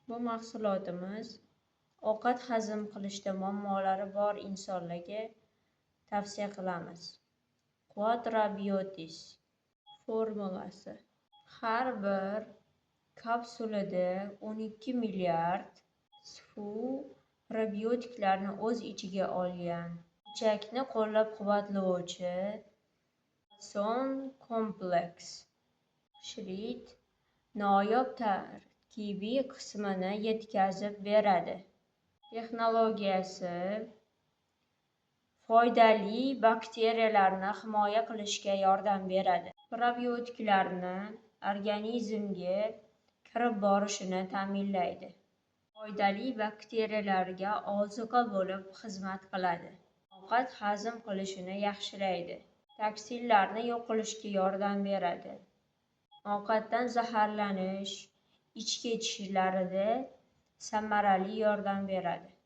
Bu mahsulotimiz ovqat hazm qilishda muammolari bor insonlarga tavsiya qilamiz. Quatrabiotis formulasi. Har bir kapsulada 12 milliard SFU probiotiklarni o'z ichiga olgan. Ichakni qo'llab-quvvatlovchi Son kompleks Shrit noyob tarkibiy qismini yetkazib beradi. Texnologiyasi foydali bakteriyalarni himoya qilishga yordam beradi. Probiotiklarni organizmga kirib borishini ta'minlaydi. Foydali bakteriyalarga ozuqa bo'lib xizmat qiladi. Ovqat hazm qilishini yaxshilaydi. Toksinlarni yo'q qilishga yordam beradi. Ovqatdan zaharlanish, ich ketishlarida samarali yordam beradi.